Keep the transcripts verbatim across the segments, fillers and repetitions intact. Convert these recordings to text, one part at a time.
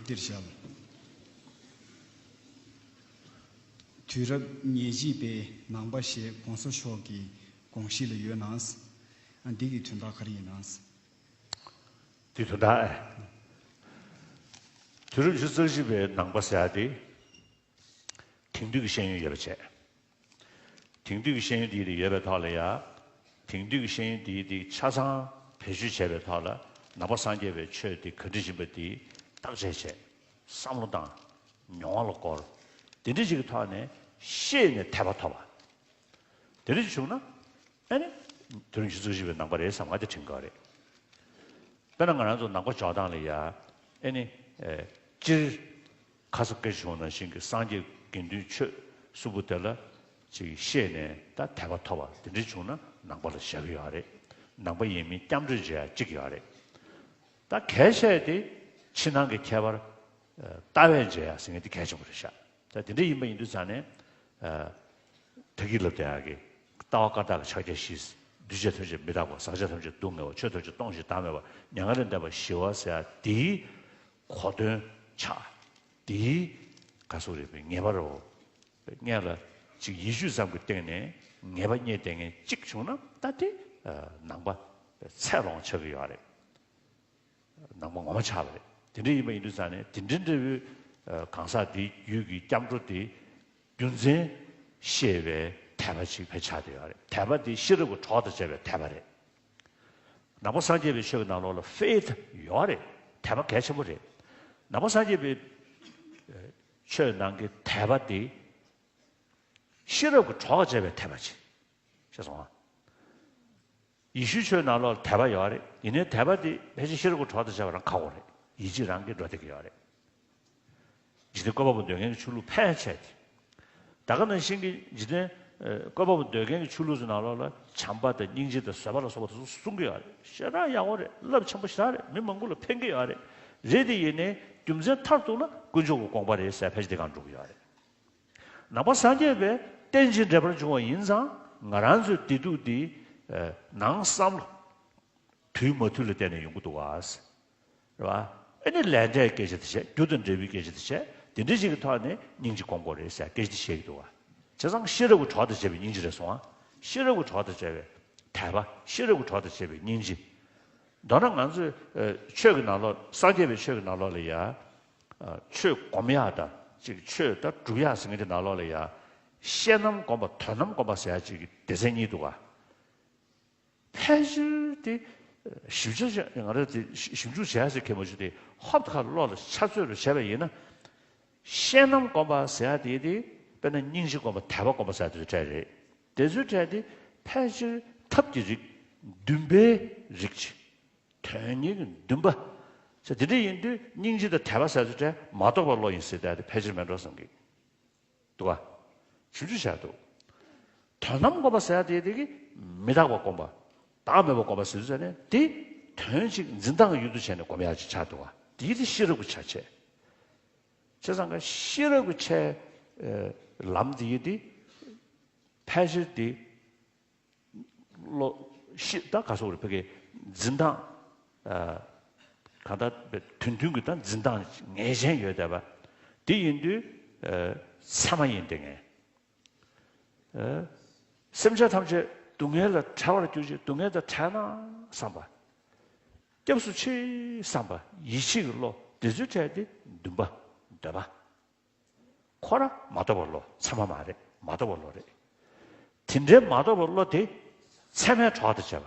འདིར་བཞག་དུས་རབས་ཉེར་གཅིག་པའི་ནང་པ་ཞེས་གོང་ས་མཆོག་གི་དགོངས་གཞི་ལ་ཡོད་ན། འདི་གི་དོན་དག་ག་རེ་ཡིན་ན། དེ་དོན་དག་ཨེ། དུས་རབས་ཉི་ཤུ་རྩ་གཅིག་པའི་ནང་པ་ཟེར་ཡ་དེ། དེང་དུས་ཀྱི་ཤེས་ཡོན་ཡོད་པ་བྱས། དེང་དུས་ཀྱི་ཤེས་ཡོན་དེ་ཡོད་པའི་ཐོག་ལ་ཡ། དེང་དུས་ཀྱི་ཤེས་ཡོན་དེ་དེ་ཆ་ཚང་བེད་སྤྱོད་བྱས་པའི་ཐོག་ལ་ནང་པ་སངས་རྒྱས་པའི་ཆོས་དེ་ག་འདྲ་ཡིན་པ་དེ་བརྟག་དཔྱད་བྱས། བསམ་བློ་བཏང་། མྱོང་བ་ལ་བསྐོར། དེ་འདྲ་ཞིག་གི་ཐོག་ནས་ཤེས་ནས་དད་པ་ཐོབ་པ། དེ་འདྲ་ཞིག་བྱུང་ན། ཨ་ནི། དེ་རིང་ཆུ་ཚོད་བཞི་པའི་ནང་པ་རེད་བསམ་ང་དེ་དྲན་གྱི་རེད། དཔེར་ན་ང་རང་ཚོ་ནང་པ་འཇོག་སྟངས་ལ་ཡ། ཨེ་ནི། ཨེ། སྤྱིར། ཁ་སང་སྐད་ཆ་བྱུང་ནང་བཞིན་གྱི་སངས་རྒྱས་དགེ་འདུན་ཆོས་གསུམ་པོ་དེ་ལ། ཅིག་ཤེས་ནས་ད་དད་པ་ཐོབ་པ་དེ་འདྲ་བྱུང་ན་ནང་པ་ལ་བཞག་གི་ཡོད་རེད། ནང་པ་ཡིན་མིན་སྐྱབས་འགྲོས་བྱེད་ཡ་གཅིག་ཡོད་རེད། ད་གལ་ཆེ་དེ་ཕྱི་ནང་གི་ཁྱད་པར། ལྟ་བས་འབྱེད་ཡ་ཟེར་མཁན་དེ་གལ་ཆེན་པོ་རེད་ཤག་ད་དེ་འདྲ་ཡིན་པ་ཡིན་དུས་ཙང་ནས། ད་གིན་ལབ་བསྡད་ཡག་གི། ལྟ་བ་བཀའ་རྟགས་ཀྱི་ཕྱག་རྒྱ་བཞི། འདུས་བྱས་ཐམས་ཅད་མི་རྟག་པ། ཟག་བཅས་ཐམས་ཅད་སྡུག་བསྔལ་བ། ཆོས་ཐམས་ཅད་སྟོང་ཞིང་བདག་མེད་པ། མྱ་ངན་ལས་འདས་པ་ཞི་བ་ཟེར་ཡ་དེའི་གོ་དོན་ཆགས། དེའི་ག་ཟེར་རེད་པས་ངེས་པ་རེད། སྔོན་ལ་ཅིག་ཡིད་དཔྱོད་ཙམ་གྱི་སྟེང་ནས་ངེས་པ་རྙེད་བསྡད་མཁན་གཅིག་བྱུང་ན་ད་དེ་ནང་པ་ཚད་ལོངས་ཆགས་ཀྱི་ཡོད་རེད། ནང་པ་ངོ་མ་ཆགས་པ་རེད། དེ་འདྲ་ཡིན་པ་ཡིན་དུས་ཙང་ནས་དེ་འདྲ་འདྲ་བོའི་གང་ཟག་དེའི་རྒྱུད་ཀྱི་སྐྱབས་འགྲོ་དེ་རྒྱུ་མཚན་ཤེས་པའི་དད་པ་ཅིག་ཕར་ཆགས་བསྡད་ཡོད་རེད། དད་པ་དེ་ཤེས་རབ་ཀྱི་གྲོགས་དང་བཅས་པའི་དད་པ་རེད། ནང་པ་སངས་རྒྱས་པའི་ཆོས་ཀྱི་ནང་ལོགས་ལ་ཕེ་ཐི་ཡོད་རེད། དད་པ་གལ་ཆེན་པོ་རེད། ནང་པ་སངས་རྒྱས་པའི་ཆོས་ནང་གི་དད་པ་དེ་ཤེས་རབ་ཀྱི་གྲོགས་བཅས་པའི་དད་པ་ཅིག་ཤེས་སོང་ཨ། ཡེ་ཤུའི་ཆོས་ནང་ལོགས་ལ་དད་པ་ཡོད་རེད། ཡིན་ནའི་དད་པ་དེ་ཕལ་ཆེར་ཤེས་རབ་ཀྱི་གྲོགས་དང་བཅས་པ་རང་ཁག་པོ་རེད། ཡིད་ཆེས་རང་གིས་འགྲོ་བསྡད་ཀྱི་ཡོད་རེད། འཇིག་རྟེན་བཀོད་པ་པོ་འདོད་མཁན་གྱི་ཆོས་ལུགས་ཕལ་ཆེར་དེ། ད་ག་ནང་བཞིན་གྱི་འཇིག་རྟེན་ཨ། བཀོད་པ་པོ་འདོད་མཁན་གྱི་ཆོས་ལུགས་ཚོའི་ནང་ལོགས་ལ་བྱམས་པ་དང་སྙིང་རྗེ་དང་བཟོད་པ་ལ་སོགས་པ་དེ་ཚོ་གསུང་གི་ཡོད་རེད། ཞེ་དྲག་ཡག་པོ་རེད། རླབས་ཆེན་པོ་ཞེ་དྲག་རེད། མི་མང་པོ་ལ་ཕན་གྱི་ཡོད་རེད། རེད་དེ་ཡིན་ནའི་རྒྱུ་མཚན་མཐར་ཐུག་ལ་དཀོན་མཆོག་གི་དགོངས་པ་རེད་ཟེར་ཕལ་ཆེར་དེ་གང་འགྲོ་གི་ཡོད་རེད། ནང་པ་སངས་རྒྱས་པའི་རྟེན་ཅིང་འབྲེལ་པར་འབྱུང་བ་ཡིན་ཙང་ང་རང་ཚོའི་བདེ་སྡུག་འདི་ནང་བསམ་བློ་དུས་མ་དུས་ལ་བརྟེན་ནས་ཡོང་གི་འདུག་ག་རེད་བ། ཨ་ནི་ལས་འབྲས་སྐད་ཆ་དེ་བཤད། རྒྱུ་དང་འབྲས་བུའི་སྐད་ཆ་དེ་བཤད། དེ་འདྲ་ཞིག་གི་ཐོག་ནས་སྙིང་རྗེ་སྒོམ་དགོས་རེད་ཟེར་སྐད་ཆ་དེ་བཤད་ཀྱི་འདུག་བ། བྱས་ཙང་ཤེས་རབ་ཀྱི་གྲོགས་དང་བཅས་པའི་སྙིང་རྗེ་རེད་སོང་ཨ། ཤེས་རབ་ཀྱི་གྲོགས་དང་བཅས་པའི་དད་པ། ཤེས་རབ་ཀྱི་གྲོགས་དང་བཅས་པའི་སྙིང་རྗེ། མདོར་ན་ང་ཚོས་ཆོས་ཀྱི་ནང་ལོགས་སངས་རྒྱས་པའི་ཆོས་ཀྱི་ནང་ལོགས་ལ་ཡ། ཆོས་སྒོམ་ཡག་དང་ཅིག་ཆོས་ད་སྒྲུབ་ཡག་ཟེར་མཁན་དེ་ནང་ལོགས་ལ་ཡ། བཤད་ནམ་སྒོམ་པ་དོན་ནམ་སྒོམ་པ་ཟེར་ཡག་ཅིག་གི་སྡེ་ཚན་གཉིས་འདུག་ག་ཕལ་ཆེར་དེ་ཞིབ་ཆ་ང་རང་དེ་ཞིབ་འཇུག་བྱས་ཟེར་མཁན་མ་བྱུང་དེ་ཧོབ་ཁ་བློ་ལ་འཆར་ཚོད་རུ་བྱས་པ་ཡིན་ན། བཤད་ནམ་སྒོམ་པ་ཟེར་ཡ་དེ་དེ་དཔེར་ན་སྙིང་རྗེ་སྒོམ་པ་དད་པ་སྒོམ་པ་ཟེར་ཡ་དེ་ཚོའི་གྲས་རེད། དེ་ཚོའི་གྲས་དེ་ཕལ་ཆེར་ཐབས་ཀྱི་རིགས། འདུན་པའི་རིགས་ཀྱི་དོན་གཉེར་གྱི་འདུན་པ་ཟེར་དེ་འདྲ་ཡིན་དུས་སྙིང་རྗེ་དང་དད་པ་ཟེར་ཡ་ཚོའི་གྲས་མ་རྟོགས་པ་བློ་ཡིན་ཟེར་ཡ་དེ་ཕལ་ཆེར་མེད་འགྲོ་བསམ་གི། འདུག་ག་ཞིབ་འཇུག་བྱས་འདུག་དོན་ནམ་སྒོམ་པ་ཟེར་ཡ་དེ་དེ་གི་མི་རྟག་པ་སྒོམ་པ། བདག་མེད་པ་སྒོམ་པ་ཟེར་དུས་ཟེར་ནས་དེ་དོན་གཅིག་འཛིན་སྟངས་ཀྱི་ཡུལ་དུ་བྱས་ནས་སྒོམ་ཡག་ཅིག་ཆགས་འདུག་ག་དེ་དེ་ཤེས་རབ་ཀྱི་ཆ་བྱས། བྱས་ཙང་ག་ཤེས་རབ་ཀྱི་ཆའི་ལམ་དེ་དེ་ཕལ་ཆེར་དེ། བློ་ཤེས་ད་ག་སོགས་རེད་ཕ་གི་འཛིན་སྟངས། གང་ལྟར་དོན་མཐུན་གྱི་ད་འཛིན་སྟངས་ངེས་ཅན་ཡོད་བསྡད་པ། དེ་ཡིན་དུས་ཚད་མ་ཡིན་བསྡད་མཁན། སེམས་ཅན་ཐམས་ཅད་སྡུག་བསྔལ་ལ་བྲལ་བར་གྱུར་ཅིག་སྡུག་བསྔལ་དང་བྲལ་ན་བསམ་པ། སྐྱབས་སུ་མཆི་བསམ་པ་ཡིད་ཆེས་ཀྱི་བློ་དེ་ཚོའི་གྲས་དེ་འདུན་པ་འདོད་པ། ཁོ་རང་མ་རྟོགས་པ་བློ་ཚད་མ་མ་རེད། མ་རྟོགས་པ་བློ་རེད། དེ་འདྲའི་མ་རྟོགས་པ་བློ་དེ་ཚད་མའི་གྲོགས་དང་བཅས་པ།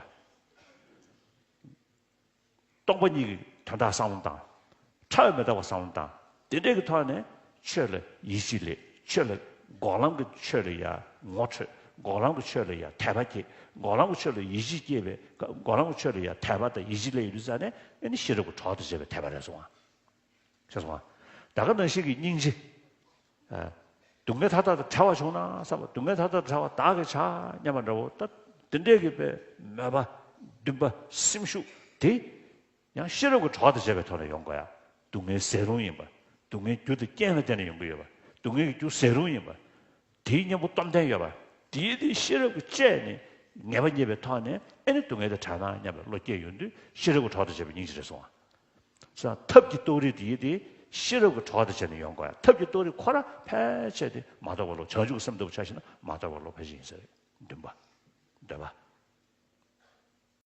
སྟོང་པ་ཉིད་ཀྱི་དོན་དག་བསམ་བློ་བཏང་། ཕྲ་བའི་མི་རྟག་པ་བསམ་བློ་བཏང་། དེ་འདྲའི་གི་ཐོག་ནས་ཆོས་ལ་ཡིད་ཆེས་སླེབས། ཆོས་ལ་འགོག་ལམ་གྱི་ཆོས་ལ་ཡ་ངོ་འཕྲོད། འགོག་ལམ་གྱི་ཆོས་ལ་ཡ་དད་པ་སྐྱེས། འགོག་ལམ་གྱི་ཆོས་ལ་ཡིད་ཆེས་སྐྱེས་པའི་འགོག་ལམ་གྱི་ཆོས་ལ་ཡ་དད་པ་དང་ཡིད་ཆེས་སླེབས་ཡོང་དུས་ཙ་ནས་ཨ་ནི་ཤེས་རབ་ཀྱི་གྲོགས་དང་བཅས་པའི་དད་པ་རེད་སོང་ཨ། ཤེས་སོང་ཨ། ད་ག་ནང་བཞིན་གྱི་སྙིང་རྗེ། སྡུག་བསྔལ་མཐའ་དག་དང་བྲལ་བ་བྱུང་ན་བསམ་པ། སྡུག་བསྔལ་མཐའ་དག་དང་བྲལ་བ་བདག་གིས་བྱ་སྙམ་པ་འདྲ་བོ། ད་དེ་འདྲས་ཀྱི་པའི་མོས་པ་འདུན་པ་སེམས་ཤུགས་དེ་ཡང་ཤེས་རབ་ཀྱི་གྲོགས་དང་བཅས་པའི་ཐོག་ནས་ཡོང་དགོས་ཡ། སྡུག་བསྔལ་ཟད་རུང་ཡིན་པ། སྡུག་བསྔལ་རྒྱུ་དང་རྐྱེན་ལ་བརྟེན་ནས་ཡོང་གི་ཡོད་པ། སྡུག་བསྔལ་གྱི་རྒྱུ་ཟད་རུང་ཡིན་པ། དེའི་གཉེན་པོ་སྟོབས་ལྡན་ཡོད་པ། དེའི་དེ་ཤེས་རབ་ཀྱིས་དཔྱད་ནས་ངེས་པ་རྙེད་པའི་ཐོག་ནས་ཨེ་ནི་སྡུག་བསྔལ་དེ་བྲལ་ན་སྙམ་པའི་བློ་སྐྱེས་ཡོང་དུས་ཤེས་རབ་ཀྱི་གྲོགས་དང་བཅས་པའི་སྙིང་རྗེ་རེད་སོང་ཨ། ས་ཐབས་ཀྱི་རྟོགས་རིགས་དེ་ཡིན་ཏེ། ཤེས་རབ་ཀྱི་གྲོགས་དང་བཅས་ནས་ཡོང་དགོས། ཐབས་ཀྱི་རྟོགས་རིགས་ཁོ་རང་ཕལ་ཆེར་དེ་མ་རྟོགས་པ་ལོག། བྱང་ཆུབ་སེམས་ལྟ་བུ་ཆ་བཞག་ན་མ་རྟོགས་པ་ལོག་ཕལ་ཆེར་ཡིན་ས་རེད། འདུན་པ། འདོད་པ།